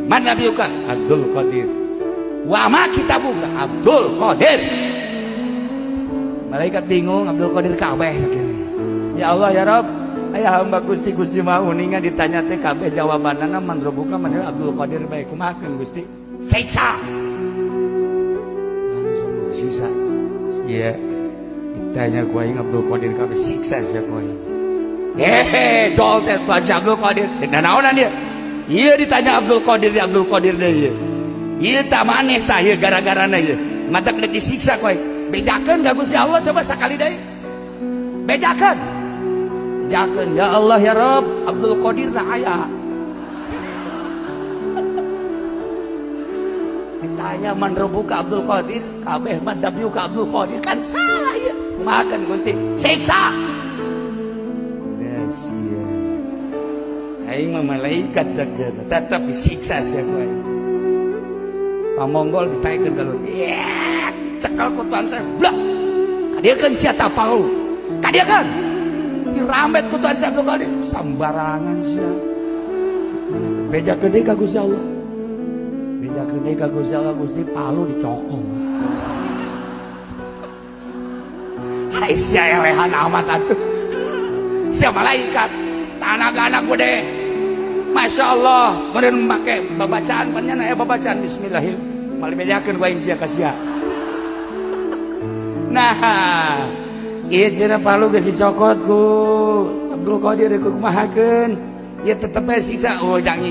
Man nabiyuka? Abdul Qadir. Wa ma kitabuka? Abdul Qadir. Malaikat bingung, Abdul Qadir kabeh. Ya Allah ya Rabb, aya hamba Gusti Gusti mah uninga ditanya teh kabeh jawabanana man robuka man Abdul Qadir bae kumahakeun Gusti? Siksa. Langsung siksa. Iya. Ditanya ku aing Abdul Qadir kabeh siksa sia ku aing. Hehe, jol teh baca Abdul Qadir. Teu naonan dia. Ieu ditanya Abdul Qadir, Abdul Qadir deui ieu. Ieu tah maneh tah ieu gara-garana ieu. Matak deuk disiksa ku aing. Bejakeun ka Gusti Allah coba sakali deui. Bejakeun. Bejakeun ya Allah ya Rabb, Abdul Qadir na aya. Ditanya man robuka Abdul Qadir, kabeh man dabiuka Abdul Qadir kan salah ieu. Kumahakeun Gusti? Siksa. Sia. Aing mah malaikat cak dia, tetep disiksa sia ku aing. Pamonggol ditaikeun ka luhur. Yeek, cekel ku Tuhan saya. Blak. Kadieukeun sia tah palu. Kadieukeun. Dirambet ku Tuhan saya Abdul Qadir. Sambarangan sia. Bejakeun deui ka Gusti Allah. Bejakeun deui ka Gusti Allah, Gusti palu dicokong. Hai sia elehan amat atuh. Sia malaikat, tanaga anak gede. Masya Allah, kemudian make babacaan panjang aya babacaan bismillahirrahmanirrahim. Malah bejakeun ku aing sia ka sia. Nah, ieu cenah palu geus dicokot ku Abdul Qadir ku kumahakeun. Ieu tetep bae siksa. Oh, jangan